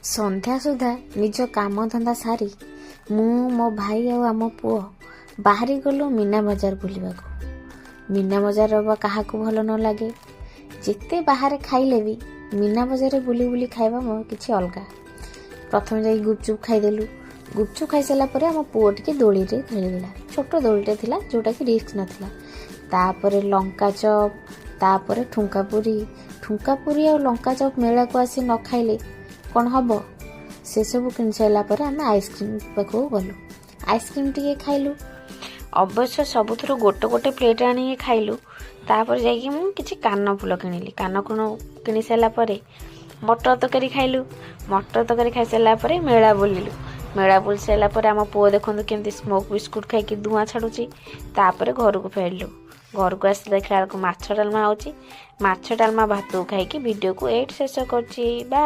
ସନ୍ଧ୍ୟା ସୁଦ୍ଧା ନିଜ କାମଧନ୍ଦା ସାରି ମୁଁ, ମୋ ଭାଇ ଆଉ ଆମ ପୁଅ ବାହାରି ଗଲୁ ମୀନା ବଜାର ବୁଲିବାକୁ। ମୀନା ବଜାର ବା କାହାକୁ ଭଲ ନ ଲାଗେ? ଯେତେ ବାହାରେ ଖାଇଲେ ବି ମୀନା ବଜାରରେ ବୁଲି ବୁଲି ଖାଇବା ମୋ କିଛି ଅଲଗା। ପ୍ରଥମେ ଯାଇ ଗୁପଚୁପ୍ ଖାଇଦେଲୁ। ଗୁପଚୁପ୍ ଖାଇସାରିଲା ପରେ ଆମ ପୁଅ ଟିକେ ଦୋଳିରେ ଖେଳିଲା। ଛୋଟ ଦୋଳିଟେ ଥିଲା, ଯେଉଁଟାକି ରିସ୍କ ନଥିଲା। ତାପରେ ଲଙ୍କା ଚପ୍, ତାପରେ ଠୁଙ୍କା ପୁରୀ। ଠୁଙ୍କା ପୁରୀ ଆଉ ଲଙ୍କା ଚପ୍ ମେଳାକୁ ଆସି ନ ଖାଇଲେ କ'ଣ ହବ? ସେସବୁ କିଣି ସାରିଲା ପରେ ଆମେ ଆଇସ୍କ୍ରିମ୍ ପାଖକୁ ଗଲୁ। ଆଇସ୍କ୍ରିମ୍ ଟିକେ ଖାଇଲୁ। ଅବଶ୍ୟ ସବୁଥିରୁ ଗୋଟେ ଗୋଟେ ପ୍ଲେଟ୍ ଆଣିକି ଖାଇଲୁ। ତାପରେ ଯାଇକି ମୁଁ କିଛି କାନଫୁଲ କିଣିଲି। କାନଫୁଲ କିଣି ସାରିଲା ପରେ ମଟର ତରକାରୀ ଖାଇଲୁ। ମଟର ତରକାରୀ ଖାଇସାରିଲା ପରେ ମେଳା ବୁଲିଲୁ। ମେଳା ବୁଲି ସାରିଲା ପରେ ଆମ ପୁଅ ଦେଖନ୍ତୁ କେମିତି ସ୍ମୋକ୍ ବିସ୍କୁଟ୍ ଖାଇକି ଧୂଆଁ ଛାଡ଼ୁଛି। ତାପରେ ଘରକୁ ଫେରିଲୁ। ଘରକୁ ଆସି ଦେଖିଲା ବେଳକୁ ମାଛ ଡାଲମା ହେଉଛି। ମାଛ ଡାଲମା ଭାତକୁ ଖାଇକି ଭିଡ଼ିଓକୁ ଏଇଠି ଶେଷ କରୁଛି। ବାଏ।